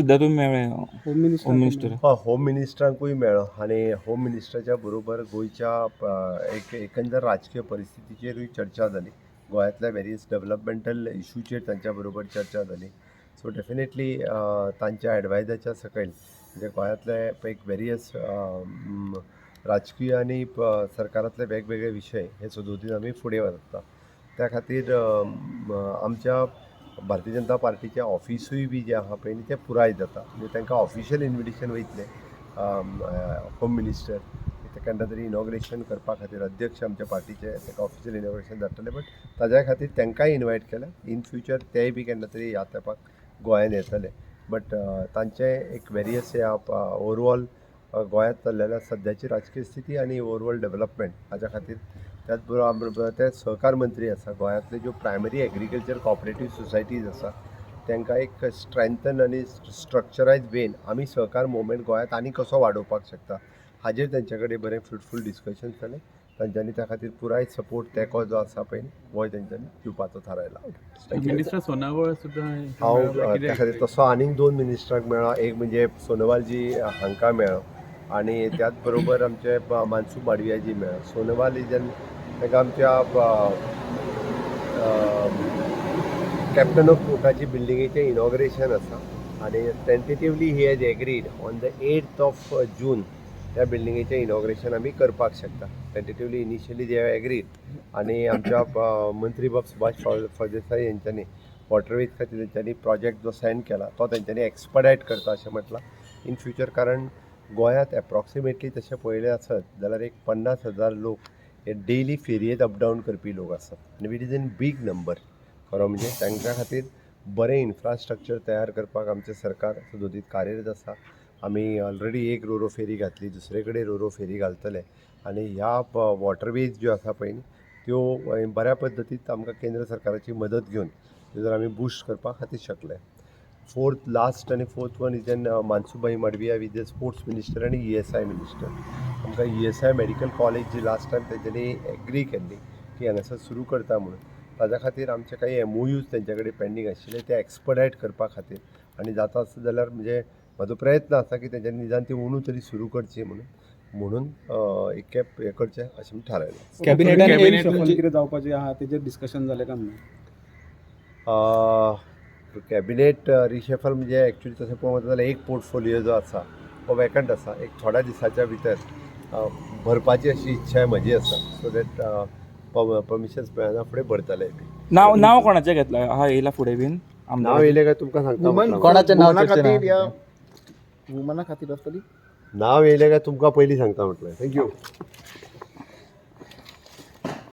सुद्दां तुमी मेळ्ळे? Home minister. Home minister. हय, होम मिनिस्टरांकूय मेळ्ळो आनी होम मिनिस्टराच्या बरोबर गोंयच्या एक एकंदर राजकीय परिस्थितीचेरूय चर्चा जाली. गोंयांतल्या वेरियस डेवलपमेंटल इशूचेर तांच्या बरोबर चर्चा जाली. सो डेफिनेटली तांच्या एडवायजाच्या सकयल म्हणजे गोंयांतले एक वेरियस राजकीय आनी सरकारांतले वेगवेगळे विशय हे सदोतीन आमी फुडें व्हरता. त्या खातीर आमच्या भारतीय जनता पार्टीचें ऑफिसूय बी जें आहा पळय न्ही, तें पुराय जाता. म्हणजे तांकां ऑफिशियल इन्विटेशन वयतलें होम मिनिस्टर ते केन्ना तरी इनॉग्रेशन करपा खातीर. अध्यक्ष आमच्या पार्टीचे ताका ऑफिशियल इनॉग्रेशन धाडटले, बट ताज्या खातीर तांकांय इनवायट केलें. इन फ्युचर तेय बी केन्ना तरी ह्या तेंपाक गोंयान येतले. बट तांचें एक वेरियस ह्या ओवरऑल गोंयांत चल्लेल्या सद्याची राजकीय स्थिती आनी ओवरऑल डेवलपमेंट हाज्या खातीर. त्याच बरोबर ते सहकार मंत्री आसा. गोंयांतले ज्यो प्रायमरी एग्रीकल्चर कॉपरेटीव सोसायटीज आसा, तांकां एक स्ट्रेंथन आनी स्ट्रक्चरायज वेन आमी सहकार मुवमेंट गोंयांत आनी कसो वाडोवपाक शकता, हाजेर तेंचे कडेन बरें फ्रुटफूल डिस्कशन जालें. तांच्यांनी त्या खातीर पुराय सपोर्ट, तेंको जो आसा पळय, होय तेंच्यांनी दिवपाचो थारायला. Thank you. Minister Sonowal सुद्दां हांव त्या खातीर तसो आनीक दोन मिनिस्टरांक मेळ्ळो. एक म्हणजे सोनोवालजी हांकां मेळ्ळो आनी त्याच बरोबर आमचे मानसुख माडवियाजी मेळ्ळो. सोनोवाल is an ताका आमच्या कॅप्टन ऑफ पोर्टाची बिल्डिंगेचें इनॉग्रेशन आसा आनी tentatively he has agreed on the 8th of June त्या बिल्डिंगेचें इनॉग्रेशन आमी करपाक शकता. Tentatively, initially they have agreed. आनी आमच्या मंत्री बाब सुभाष फळदेसाय यांच्यांनी वॉटरवेज खातीर तेंच्यांनी प्रोजेक्ट जो सेंड केला, तो तेंच्यांनी एक्सपडायट करता अशें म्हटलां इन फ्युचर. कारण गोंयांत एप्रॉक्सिमेटली तशें पळयलें आसत जाल्यार एक 50,000 लोक हे डेली फेरयेंत अपडावन करपी लोक आसात आनी it is in big number. खरो म्हणजे तांच्या खातीर बरें इन्फ्रास्ट्रक्चर तयार करपाक आमचें सरकार सदोदीत कार्यरत आसा. आमी ऑलरेडी एक रोरो फेरी घातली, दुसरे कडेन रोरो फेरी घालतले आनी ह्या वॉटरवेज ज्यो आसा पळय न्ही, त्यो बऱ्या पद्दतीन आमकां केंद्र सरकाराची मदत घेवन त्यो जर आमी बुस्ट करपा खातीर शकले. फोर्थ लास्ट आनी fourth one is an Mansukhbhai Mandaviya with the sports minister आनी ईएसआय मिनिस्टर. आमकां ईएसआय मेडिकल कॉलेज जी लास्ट टायम तेंच्यांनी एग्री केल्ली की हांगासर सुरू करता म्हणून, ताज्या खातीर आमचे काही एमओयूज तेंच्या कडेन पेंडींग आशिल्ले, ते एक्सपडायट करपा खातीर आनी जाता आसत जाल्यार म्हणजे म्हाजो प्रयत्न आसा की तेंच्यांनी निदान ती अंदू तरी सुरू करची म्हणून म्हणून एक खेप हें करचें अशें आमी थारायलां. कॅबिनेटान कॅबिनेट शफल कितें जावपाचें आहा, तेजेर डिस्कशन जालें काय म्हणून? कॅबिनेट रिशफल म्हणजे एक्चुअली तशें पळोवंक वता जाल्यार एक पोर्टफोलियो जो आसा हो वेकंट आसा. एक थोड्या दिसाच्या भितर भरपाची अशी इच्छा म्हजी आसा, सो that permissions मेळना फुडें भरतले बी. नाव नाव कोणाचें घेतलां हा येयला फुडें बीन नांव आमदार? येयलें काय तुमकां सांगता म्हटलां. कोणाचें नाव वुमना चर्चेन खातीर आहा? या वुमना खातीर आसतली. नांव येयलें काय तुमकां पयलीं सांगता म्हटलें. Thank you.